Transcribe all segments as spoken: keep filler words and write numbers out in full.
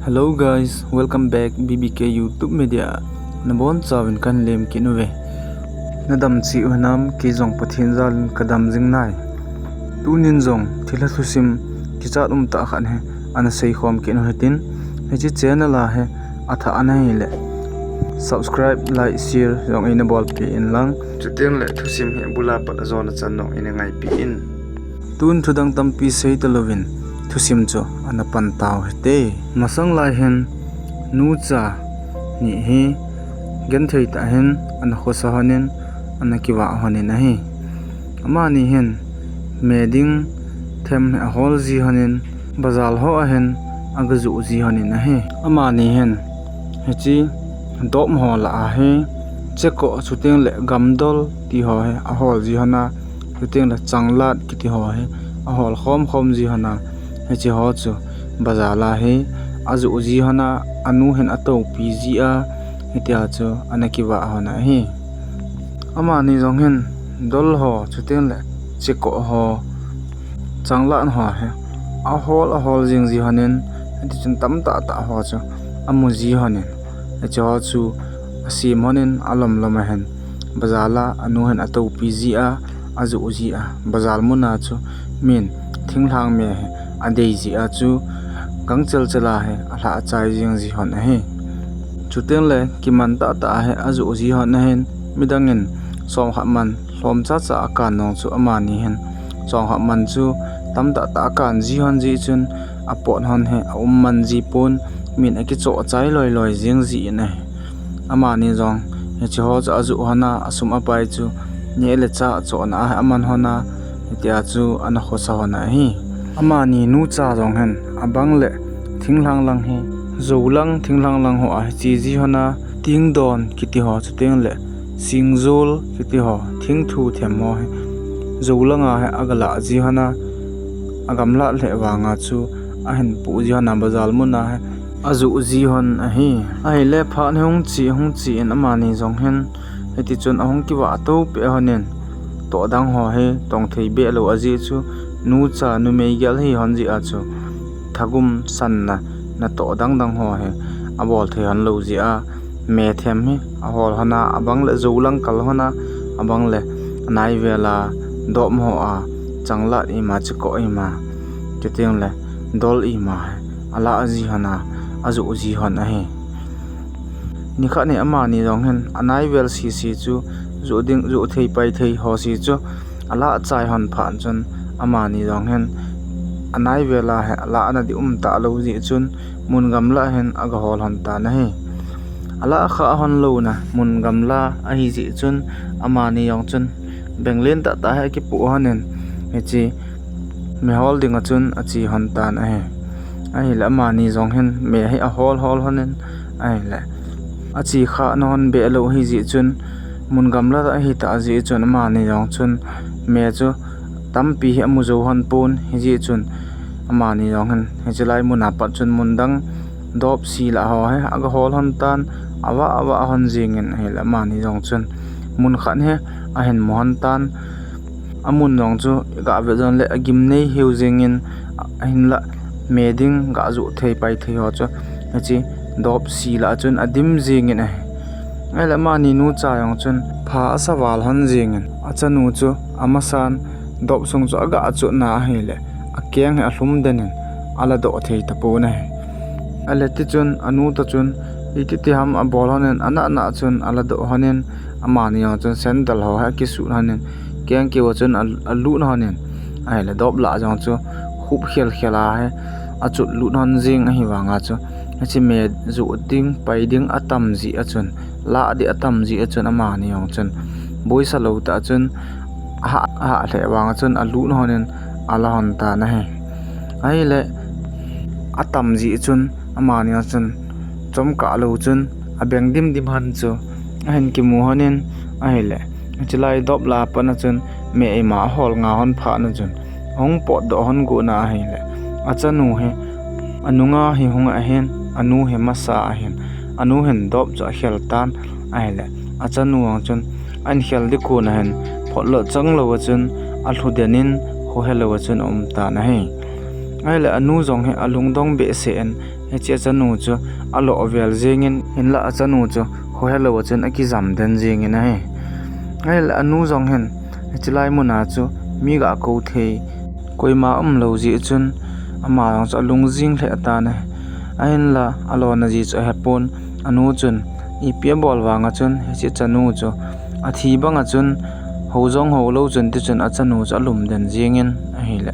Hello guys, welcome back B B K YouTube Media. Nabonchauvin kahin lem kit uve. Nadam cheh u hinam? Kei jong Pathen jalin kadam jing nai. Tunin jong thilha thusim kichat umtah khat hi ana seikhom kit u hitin, hiche channel a hi athah ana hile subscribe, like, share jong eina bolpeh inlang, chutengle thusim hi abula pat ajona chan jong eina ngaipeh in. Tun thudang tampi seitalouvin thusim chu ana pan tau hite. Masang lai hin nucha ni hi genthei tah hin ana khosa lhonin ana kivah lhonin ahi. Amani hin me ding them hi ahol ji lhonin, bazar ho a hin agajoh ji lhonin ahi. Amani hin hiche dop ho lah a hi cheko chutengle gamdol ti ho hi ahol ji lhona, chutengle changlad kiti ho hi ahol khom khom ji lhona, hiche ho chu bazar a hi ajoh ji lhona, anu hin atoupi ji a, hitia chu ana kivah lhona ahi. Amani jong hin dol ho chutengle cheko ho, changlad ho hi ahol ahol jing ji lhonin, hitichun tamtah tah ho chu amu ji lhonin, hiche ho chu asem lhonin alom lom a hin bazar a anu hin atoupi ji a, ajoh ji a, bazar muna chu min thinglhang me hi adei ji a chu gangchel chel a hi alhah achai jeng ji lhon ahi. Chutengle kiman tahtah a hi ajoh ji lhon ahin, midangin somkhat man lhom chacha akan jong chu amani hin somkhat man chu tamtahtah akan ji lhon jeh chun apot lhon hi aum man ji pon, min akichoh achai loi loi jeng jin ahi. Amani jong hiche ho chu ajoh lhona, asum apai chu neh le chah chohna a hi aman lhona, hitia chu ana khosa lhona ahi. Amani nucha jong hin abang le thinglhang lang hi, joulang thinglhang lang ho a hi che ji lhona, tingdon kiti ho chutengle singjol kiti ho, thingthu them ho hi joulang a hi agalah ji lhona, agamlat lheh vanga chu ahin poh ji lhona, bazar muna hi ajoh ji lhon ahi. Ahile phat hi hung che hung che in amani jong hin hitichun ahung kivah toupeh lhonin, toh dang ho hi tong thei behlou ajeh chu nucha numei gel ahi lhon jeh a chu thagum sanna natoh dang dang ho hi abol thei lhon lou jeh a, me them hi ahol lhona, abang le joulang kal lhona, abang le anai vel a dop ho a changlad ima, cheko ima, chutengle dol ima hi alah ji lhona, ajoh ji lhon ahi. Nikhat hi amani jong hin anai vel sese chu joh ding, joh thei pai thei ho se chu alah chai lhon phat chun, amani jong hin anai vel a hi alahna ding um talou jeh chun mun gamla hin agahol lhon tan ahi. Alah khah lhon louna mun gamla ahi jeh chun amani jong chun benglen tahtah hi akipoh lhonin, hiche me hol dinga chun ache lhon tan ahi. Ahile amani jong hin me hi ahol hol lhonin, ahile ache khah na lhon behlou ahi jeh chun, mun gamla ahitah jeh chun amani jong chun me chu tampi hi amu jou lhon pon, hijeh chun amani jong hin hiche lai muna pat chun mun dang dop si lah ho hi agahol lhon tan, avah avah lhon jengin, ahile amani jong chun mun khat hi ahin mu lhon tan. Amun jong chu gah vet jongle agimnei hiu jengin, ahinlah me ding gah joh thei pai thei ho chu hiche dop si lah a chun adim jengin ahi. Ahile amani nucha jong chun pha asa val lhon jengin, achanu chu amasan dop sung chu agah chotna ahile akeng hi alhum denin aladoh thei tapon ahi. Ahile tichun anu toh chun iti ti ham abol lhonin, anah nah chun aladoh lhonin, amani jong chun sandal ho hi akisut lhonin, kengkeu a chun a, alut lhonin, ahile dop lah jong chu khup khel khel a hi achot lut lhon jeng ahi vanga chu, hiche me joh ding pai ding atam jeh a chun, lah ding atam jeh a chun amani jong chun boisa lou tah chun ahah, ahah lheh vanga chun alut lhonin ala lhon tan ahi. Ahile atam jeh chun amani jong chun chomkah lou chun abeng dim dim lhon chu ahin kimu lhonin, ahile hiche lai dop lah a pat na chun me ima ahol nga lhon phat na chun ahung potdoh lhon got na ahile achanu hi anunga hi hung ahin, anu hi masa ahin, anu hin dop chu akhel tan, ahile achanu jong chun ahin khel ding kon a hin photlot chang lou a chun alhu den in khohe lou a chun aum tan ahi. Ahile anu jong hi alungdong behseh in Hiche achanu chu alo vel jingin, hinlah achanu chu khohelou a chun akijam den jingin ahi. Ahile anu jong hin hiche lai muna chu mi ga kou thei koima umlou jeh chun ama jong chu alung jing lheh tan ahi. Ahinla alona ji chu ahepon, anu chun ipi abol vanga chun hiche achanu chu athi banga chun hou jong houlou chun tichun achanu chu alum den jingin ahile.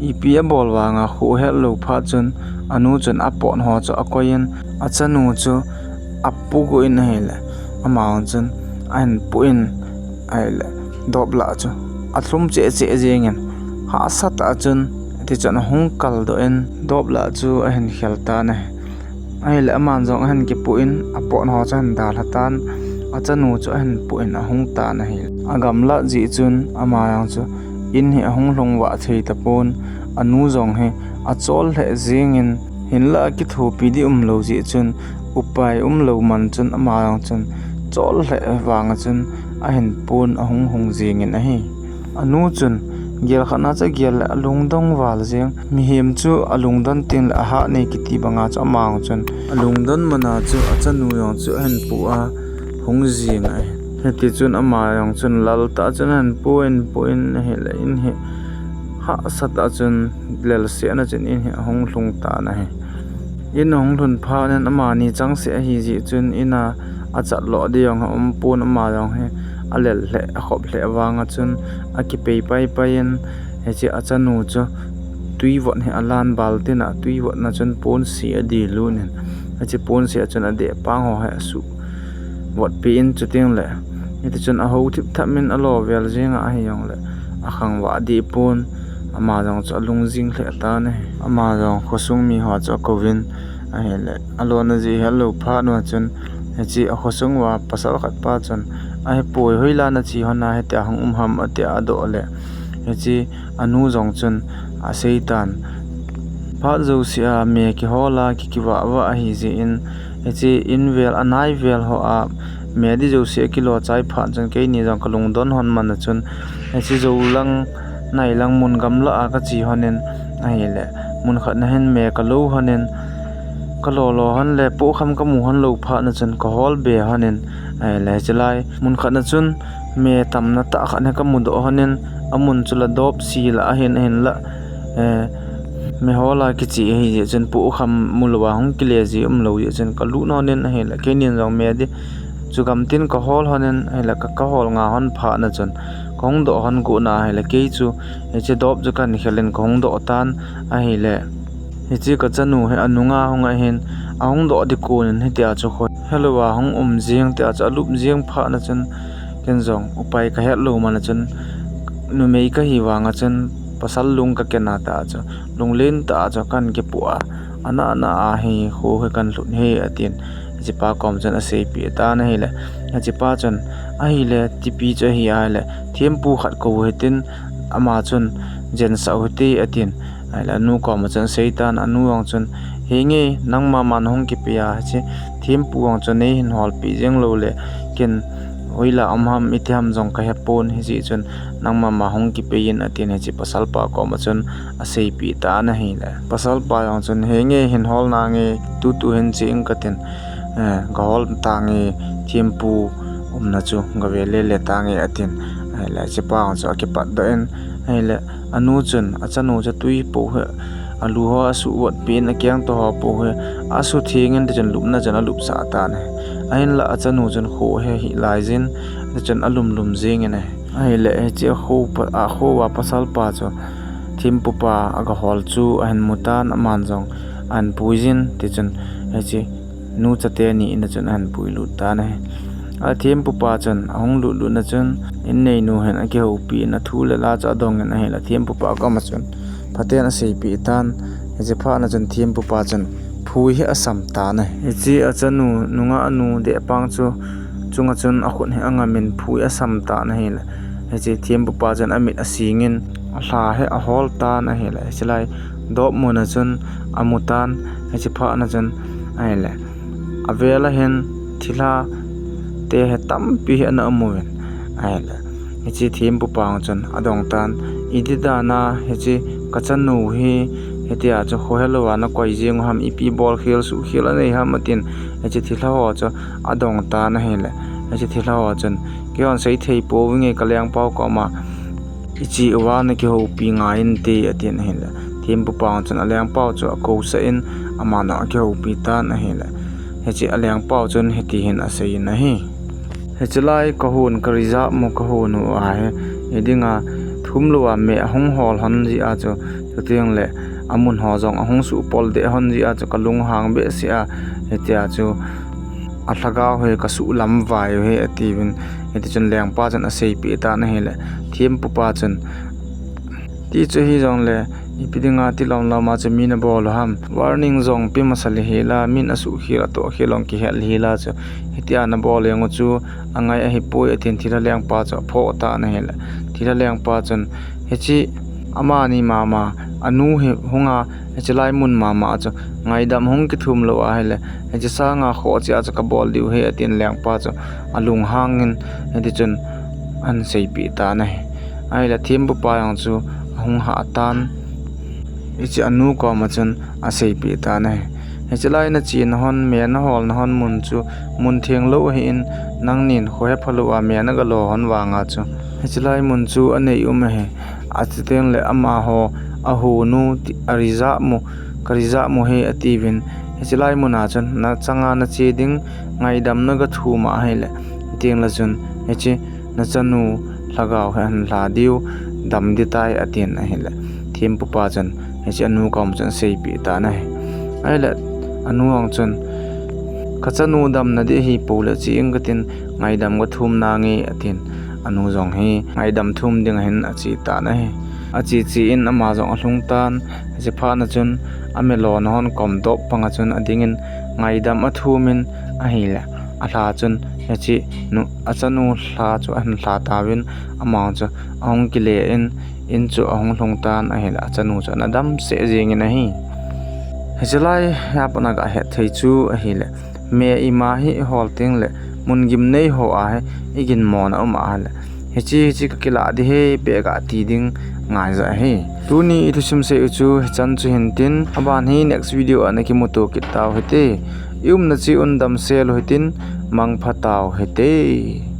Ipi abol vanga khohelou phat chun anu chun apon ho chu akoiyin achanu chu apugoh in ahile. Ama chun ahin puh in ahile. Dop lah chu alhum cheh cheh jingin hahsa tah chun tichun ahung kaldoh in dop lah chu ahin khel tan ahi. Ahile aman jong ahin kipuh in apon ho chu ahin dalha tan, achanu chu ahin puh in ahung tan ahi. Agamlat jeh chun ama jong chu in hi ahung lhung vah thei tapon, anu jong hi achol lheh jingin, hinlah akithopi ding umlou jeh chun upai umlou man chun ama jong chun chol lheh vanga chun ahin pon ahung hung jingin ahi. Anu chun gel khatna chu agel le alungdong val jing. Mihem chu alungdon tengle ahah nei kiti banga chu ama jong chun alungdon mana chu achanu jong chu ahin puh a hung jing ahi. Hitichun ama jong chun lal tah chun ahin puh in puh in ahile in hi hahsa tah chun lelsehna chun in hi ahung lhung tan ahi. In ahung lhun phat in amani changseh ahi jeh chun ina achat loh ding jong aumpon ama jong hi alel lheh akhop lheh vanga chun akipei paipai in hiche achanu chu twi vot hi alan baltin a twi votna chun ponse adih lut in hiche ponse a chun adeh pang ho hi asuh votpi in chutengle hitichun ahou thip thap in alo vel jinga ahijongle akhang vah deh pon ama jong chu alung jing lheh tan ahi. Ama jong khosung miho chu akouvin ahile alona ji hetlou phat uva chun hiche akhosung uva pasal khat pa chun ahipoi hoilah nache hon a hitia hung um ham atia adoh le hiche anu jong chun aseitan phat jouse a me kihol a kikivah vah ahi jeh in hiche in vel anai vel ho a me ding jouse akilo chai phat chun keini jong kalungdon hon man a chun hiche jou lang nai lang mun gamlah a kache hon in ahile mun khat na hin me kalou hon in kalolo hon le pohkham kamu hon lou phat na chun kahol be hon in ahile hiche lai mun khat na chun me tamna tah khat hi kamudoh hon in amun chu la dopse lah ahin ahinlah me hol a kiche ahi jeh chun pohkham mulouva hung kile ji umlou jeh chun kalut hon in ahile keinin jong me ding chu gamtin kahol hon in ahile ka kahol nga hon phat na chun kahung doh hon got na ahile kei chu hiche dop chu kahin khel in kahung doh tan ahile hiche kachanu hi anunga hung ahin ahung doh ding kon in hitia chu khohelouva hung um jing tia chu alup jing phat na chun ken jong upai kahet lou man a chun numei kahi vanga chun pasal lung kaken a tah chu lunglen tah chu kahin kipoh a ana ana a hi kho hi kahin lhut hi atin hichepa kom chun aseipeh tan ahile hichepa chun ahile tipi chu ahi ahile thempu khat kou hitin ama chun jensah u hite atin ahile anu kom a chun aseitan anu jong chun henge nangma ma nahung kipei a hiche thempu jong chu neihin holpeh jeng loule ken hoilah um ham iti ham jong kahepon hijeh chun nangma ma hung kipei in atin hiche pasalpa kom a chun aseipeh tan ahile pasalpa jong chun henge hin hol nange tutu hin che ing katin gahol tange thempu umna chu gave lele tange atin ahile hichepa jong chu akipatdoh in ahile anu chun achanu chu twi pou hi alu ho asuh votpeh in akengto ho pou hi asutheng in tichun lupna chun alupsah tan ahi. Ahinlah achanu chun kho hi hih laijin tichun alum lum jengin ahi. Ahile hiche akho uva pasalpa chu thempupa agahol chu ahin mutan aman jong ahin puijin tichun hiche nu chate ni in a chun ahin puilut tan ahi. Athempupa chun ahung lutlut na chun inneinu hin akihoupi in athu le la chu adongin ahile thempupa kom a chun phaten aseipeh tan hiche phat na chun thempupa chun phui hi asam tan ahi. Hiche achanu nungah nu dehpang chu chunga chun akhut hi angam in phui asam tan ahile hiche thempupa chun amit asingin alha hi ahol tan ahile hiche lai dop mun a chun amutan hiche phat na chun ahile avel a hin thilha te hi tampi hi ana umuvin ahile hiche thempupa chun adongtan iti dan a hiche kachanu hi Hitia chu khohelou a nakoi jeng u ham, ipi bolkhel suhkhel anei ham atin, hiche thilha ho chu adong tan ahile. Hiche thilha ho chun, keihon seithei pouvinge kalengpau koma iche uva nakihoupi ngai inte atin ahile. Thempupa chun alengpau chu akousah in, aman akihoupi tan ahile. Hiche alengpau chun hitihin aseiyin ahi. Hiche lai kahon ka reserve mu kahon u ahi. Hidinga thumlou a meh ahung hol lhon jeh a chu, chutengle amun ho jong ahung suhpol deh lhon jeh a chu kalunghang behseh a, hitia chu alhagao hi kasuhlam vai u ahi atiuvin, hitichun lengpa chun aseipeh tan ahile. Thempupa chun, tichu hijongle, ipi dinga tilomlom a chu mi nabol u ham? Warning jong pe masa lhihel a, min asuhkhel atohkhel jong kihet lhihel a chu, hitia nabol jeng u chu angai ahipoi atin thilha lengpa chu aphoh tan ahile. Thilha lengpa chun, hiche amani mama, anu hi hunga, hiche lai mun mama chu ngaidam hung kithum lou ahile, hiche sanga khoh cheh a chu kabol diu ahi atin lengpa chu alunghangin, hitichun ahinseipeh tan ahi. Ahile thempupa jong chu ahung hah tan, hiche anu koma chun aseipeh tan ahi. Hiche lai nachena lhon, meh naholna lhon mun chu mun thenglou ahin, nangnin khohephalou a meh nagalo lhon vanga chu hiche lai mun chu anei um ahi. Achutengle amaho ahon u ti, a reserve mu, ka reserve mu ahi atiuvin, hiche lai muna chun nachanga nache ding ngaidam nagathum a ahile, chutengle chun hiche nachanu lhagao hi ahin lha diu, dam ding tai atin ahile. Thempupa chun hiche anu koma chun aseipeh tan ahi. Ahile anu jong chun, kachanu damna ding ahipou le che inge katin, ngaidam kathum nange atin. Anu jong hi ngaidam thum ding ahin ache tan ahi. Ache che in ama jong alhung tan, hiche phatna chun amelona lhon kom dop panga chun adingin ngaidam athumin ahile, alha chun hiche nu, achanu lha chu ahin lha tauvin, ama chu ahung kile in, in chu ahung lhung tan ahile, achanu chu ana damsah jengin ahi. Hiche lai a pat a gahet thei chu ahile, meh ima hi ihol tengle mun gimnei ho ahi, iginmona um ahile, hiche, hiche kakilah ding ahi, peh gati ding ngaija ahi. Tuni ithusim sei u chu hichan chu hintin, aban hi next video a nakimuto kit tau hite. Iumna cheh un damsel u hitin, mangpha tau hite.